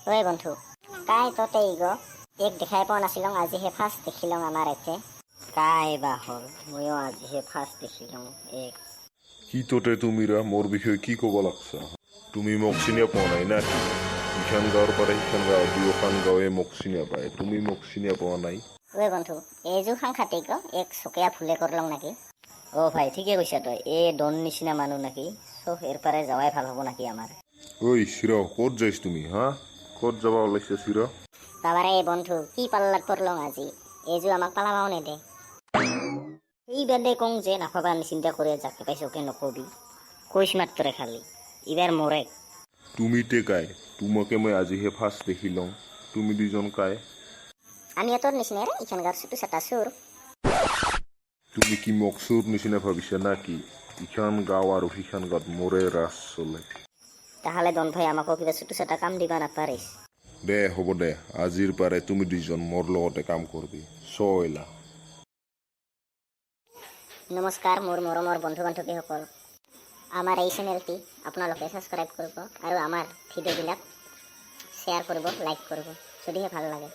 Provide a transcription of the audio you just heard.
ঐ বন্ধু, কাই ততে ইগ? এক দেখাই পোৱা নাছিলং, আজিহে ফাৰ্ষ্ট দেখিলং আমাৰ এতে। কাই বা হ'ল, ময়ো আজিহে ফাৰ্ষ্ট দেখিলং এক। কি ততে তুমিৰা মোৰ বিষয়ে কি ক'ব লাগছা? তুমি মোক চিনি পোৱা নাই না কি? ইখান গাঁৱৰ পৰা সিখান গাঁও, দুয়োখন গাঁৱে মোক চিনি পায়, তুমি মোক চিনি পোৱা নাই? ঐ বন্ধু, এইযোৰ সাংঘাতিক অ, এক চকীয়া ভুলে কৰলং নাকি? অ ভাই, ঠিকে কৈছা তই। এই ডন নিচিনা মানুহ নাকি? চব এৰ পাৰে যাৱাই ভাল হ'ব নাকি আমাৰ? ঐ চিৰ, ক'ত যাইছ তুমি? হা, ক'ত যাবা ওলাইছা চিৰ? বাবাৰে বন্ধু, কি পাল্লাত পৰলং আজি! এইযোৰ আমাক পালাবাও নেদে। এই বাদে কং যে নাখাবা, চিন্তা কৰে যাকে পাইছ ওকে নকবি। কৈছ মাত্ৰে খালি এইবাৰ মৰে। তুমি তে কাই? তোমাকে মই আজিহে ফাৰ্ষ্ট দেখিলং। তুমি দুজন কাই? আমি তোৰ নিচিনাৰে ইখান গাঁৱৰ চুটু চাটা চোৰ। তুমি কি মোক চোৰ নিচিনা ভাবিছা না কি? ইখান গাঁও আৰু সিখান গাঁৱত মোৰে ৰাজ চলে। তাহলে দন ভাই, আমাকো কিবা চুটু চাটা কাম দিবা নাপাৰিস? দে, হ'ব দে, আজিৰ পাৰে তুমি দুজন মোৰ লগতে কাম কৰবি। চয়লা। নমস্কাৰ মোৰ মৰমৰ বন্ধু বান্ধৱীসকল, আমাৰ এই চেনেলটি আপোনালোকে ছাবস্ক্ৰাইব কৰিব আৰু আমাৰ ভিডিঅ'বিলাক শ্বেয়াৰ কৰিব, লাইক কৰিব, যদিহে ভাল লাগে।